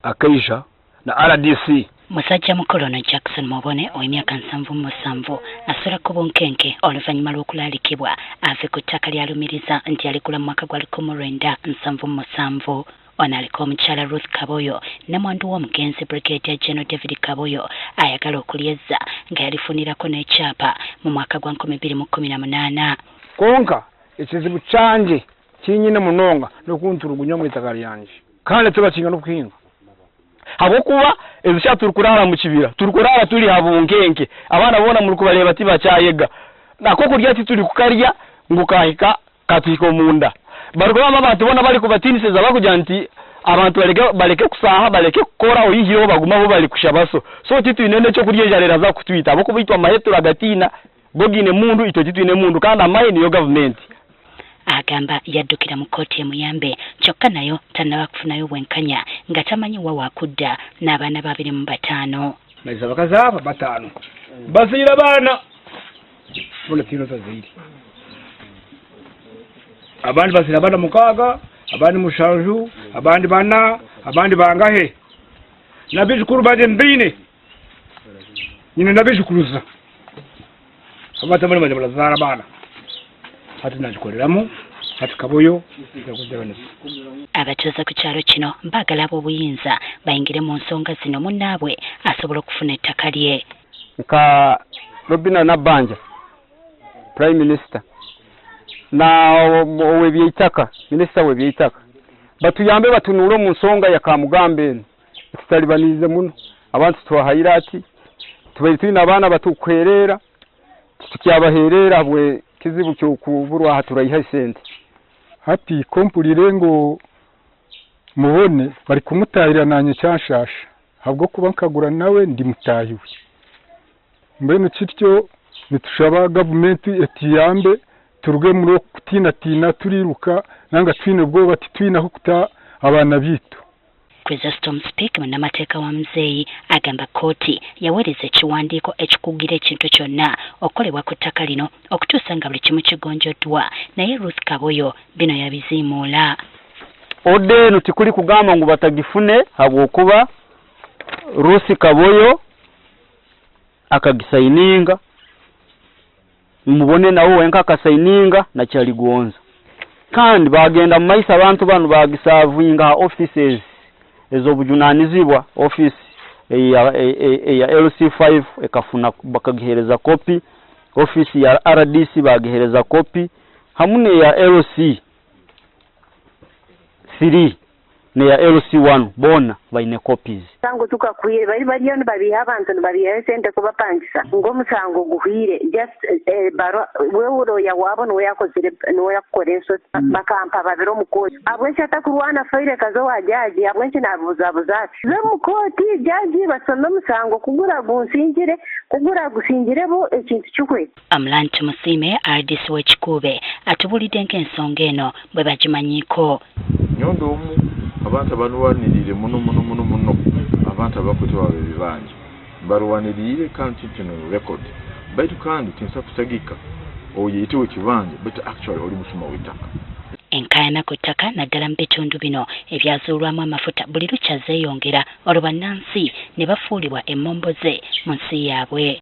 Akaija na RDC. Musajja mukulu ono Jackson Mubone ow'emyaka 77 asula ku bunkenke oluvannyuma lw'okulaalikibwa ave ku ttaka ly'alumiriza nti yaligula mu mwaka gwa 1977. Ono aliko omukyala Ruth Kaboyo, nnamwandu w'omugenzi Brigadier General David Kaboyo, ayagala okulyezza nga yalifunirako n'ekyapa mu mwaka gwa 2018. Konka ekizibu kyangye kinyine munonga n'okunturugunya mu itaka lyangye kandi tubakinga n'okuhinga habwokuba ezisha turi kurara mu kibira, turi kurara turi habunkenke. Abaana boona muri kubareba tibakyayega, nako kurya tituri kukarya ngu kahika katuhika omunda. Barikubamba abantu boona bari kubatinisiriza bakugira nti abantu bareke kusaha, bareke kukora, oyihireho bagumaho bari kushaba. So titwine n'ekyokurya, enjara eraza kutwita habwokuba itwe amahe turagatiina, go giine mundu, itwe titwine mundu, kandi amahe niyo gavumenti. Agamba yaddukira mu kkooti emuyambe, kyokka nayo tannaba kufunayo bwenkanya nga tamanyi wa waakudda n'abaana 25. Maiza abakazi aba bataano bazaire abaana bona tiino bazaire, abandi bazaire abaana mukaaga, abandi mushanju, abandi bana, abandi bangahe, nabijukuru banje mbiine nyine nabijukuruza abatamani banje barazaara abaana. Hati nagikoreramu hati Kaboyo njakujabanisa. Abatuuze ku kyalo kino baagala ab'obuyinza bayingire mu nsonga zino, munnaabwe asobola okufuna ettaka lye. Nka Robina Nabbanja, Prime Minister na ow'ebyeitaka, minisita w'ebyeitaka, batuyambe batunuule omu nsonga ya Kamugambe eno tutalibaniize muno. Abantu twahayire ati tubaire twine abaana batukuherera, titukyabaherera habwe kizibu kyokuburwa aha turaiha esente. Hati kompurire ngo Mubone bari kumutahira, nanye cyanshasha habwo kuba nkagura nawe ndi mutahiwe. Mbwenu kityo nitushaba gavumenti etiyambe turuge muri kutinatina turiruka nanga twine ubwoba, titwine aho kuta abaana bitu. Chrysostom Speak, munnamateeka wa muzeeyi, agamba kkooti yaweereza ekiwandiiko ekikugira ekintu kyonna okukolebwa ku ttaka lino okutuusa nga buli kimu kigonjoddwa, naye Ruth Kaboyo bino yabiziimuula. Order eno tikuli kugamba ngu batagifune habwokuba Ruth Kaboyo akagisayininga, Mubone nawe wenka akasayininga nakyaligonza, kandi bagenda mu maiso abantu banu bagisavinga ha offices ez'obujunanizibwa. Office eya LC5 ekafuna, bakagihereza kopi, office ya RDC bagihereza kopi, hamu neya LC 3 neya LC1, boona baine copies. Musango tukakwire bari bariyo nibabiha abantu, nibabihayo sente kubapangisa ngu omusango guhwire. Just barwa wewe lawyer wabo niwe yakozire, niwe yakukora ensobi. Bakampa babiri omu kooti. Ahabw'enki atakurwana file ekaza owa jaji? Ahabw'enki nabibuzabuza ati ze omu kooti, jaji basome omusango kugura gunsingire, kugura gusingire bo, ekintu kihwe. Amulanti Musiime, RDC w'Ekikuube, atubuulidde ng'ensonga eno bwe bagimanyiiko. Nyondo omu abantu abalwaniriire muno muno muno muno abantu abakwetwara ebibanja barwaniriire, kandi kino record. Baitu kandi tinsa kusagika oyo ekibanja, baitu actually oli musuma w'ettaka. Enkaayana ku ttaka naddala mu bitundu bino ebyazuulwamu amafuta buli lukya zeeyongera, olwo bannansi ne bafuulibwa emmomboze mu nsi yaabwe.